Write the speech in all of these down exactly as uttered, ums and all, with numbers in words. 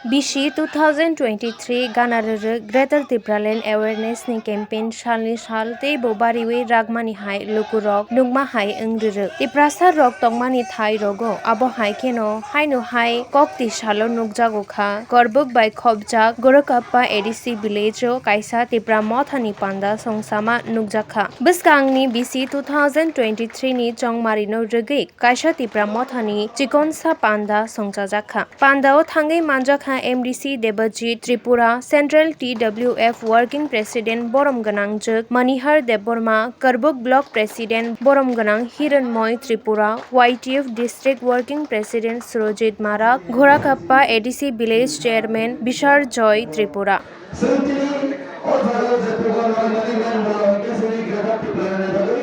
Bisi two thousand twenty-three gana rwrwk Greater Tipraland Awareness ni campaign salni sal teibo bariwi rakmani hai lukurok nukma hai wng rwrwk. Tiprasa rok tongmani thai rogo abo hai kheno haino hai kokti salo nukjago kha. Korbuk bai khopjak Gorokappa A D C village o kaisa Tipra mothani panda songsama nukjakha. Bwskangni bisi two thousand twenty-three ni chongmarino rwgwi kaisa Tipra mothani chikonsa panda songchajakha. Pandao thangwi manjakha M D C Debajit Tripura, Central T W F Working President borom gwnang jwk Manihar Debbarma, Karbuk Block President borom gwnang Hiranmoy Tripura, Y T F District Working President Surojit Marak, Ghorakappa A D C Village Chairman Bishar Joy Tripura. Chwng tini o jaga o je program laimani main bwla hwnkhe chini Greater Tipraland ni bagwi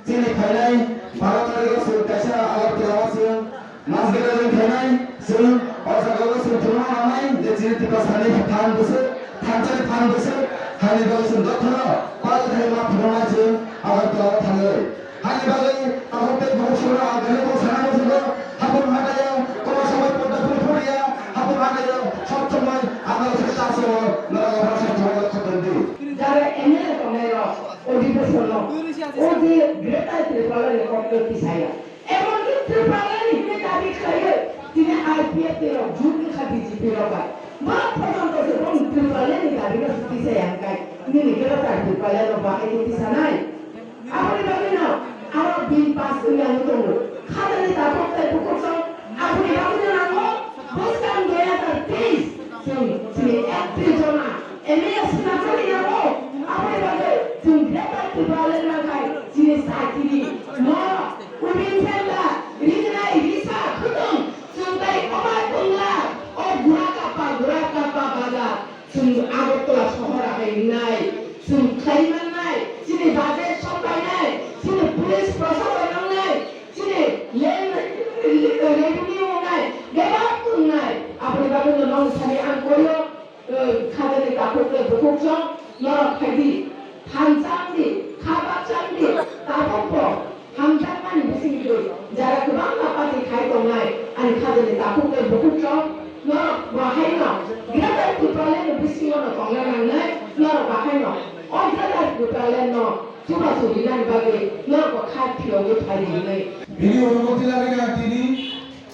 chini phainai baro tarikh o chwng kaisa Agartala o chwng Mas gana jwng khainai, chwng o jaga o chwng thwngna nangnai je chini Tiprasani phan bwswk, thansa ni phan bwswk, haini bagwi chwng jotono pal khai ma phunuknai chwng Agartala o thangwi. Haini bagwi takhuk tei bukhuk songno ang belai kok sana muchungo, hapung hadayo, kono somoi podda phuru phuru ya, hapung hadayo, sob somoi ang belai kok ta songo, norok obo sob somoi lok khotong di. Jara M L A tongnai rok, o di bwswk no, o di Greater Tipraland ni kok twi tisaya. Emonki Tripura ni hwnwi dabi khlaiwi tini I P F T rok jut wngkha B J P rok bai. Borok pojonto se bong Tripura ni dabi no tisa ya hwnkhe nini khe ta Tripura no bahai khe tisanai. Aboni bagwi no aro bill pass wngya wng tongo. Khajani takhuk tei bukhuk song aboni bagwi no nango bwskang dui hazar teis chwng chini ektrish jona M L A swnamjagwi nango. Aboni bagwi chwng Greater Tripura le nangkhai chini sakiri no. Ubin Senda, Rinai, Risa, Khutong, Chwngtai, Omar Pungla, O Gura Kappa, Gura Kappa Baga, chwng Agartala sohor hai wngnai, chwng khlai mannai, chini budget sompainai, chini police proshashan wngnai, chini land revenue wngnai, bebak wngnai, aboni bagwi no nong thani ang koyo. Khajani takhuk tei bukhuk song norok phaidi, thansa wngdi, kha baksa wngdi, tabukbo hamjakmani bisingtwi jara kwbangma party khai tongnai ani khajani takhuk tei bukhuk song norok bahaino Greater Tipraland ni bisingo no tongna nangnai, norok bahaino o Greater Tipraland no chubachu rinani bagwi norokbo kha phiyogwi phaidi hwnwi. Bini onumoti lagina tini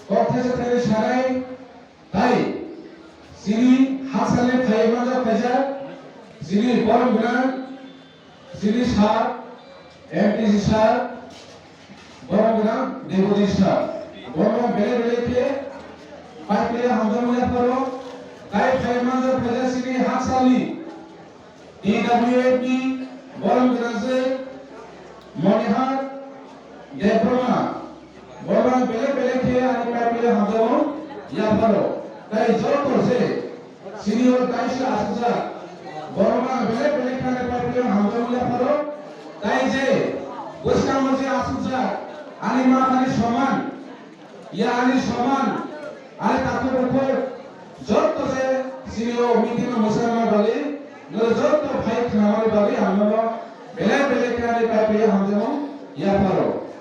kok thesa thani sanai. Tai chini haksalni phaiwi manjak phaijak chini borom gwnang chini sir, M D C sir, borom gwnang Debojit sir. Borom belai belai khe pai khe hamjakmani yapharo tai phaiwi manjak phaijak chini haksalni T W F ni borom gwnang se Monihar Debbarma, borok belai belai khe ani pai belai hamjago yapharo. Tai joto se senior daisa asukjak borok belai belai khe ani pai belai hamjago yapharo. Tai je bwskango je asukjak ani ma ani soman, ya ani soman, ani takhuk bukhuk, jotto je chini o meeting o mwsarma bagwi, noro jotto phai khnamani bagwi ang nono belai belai khe ani pai pai hamjamo yapharo.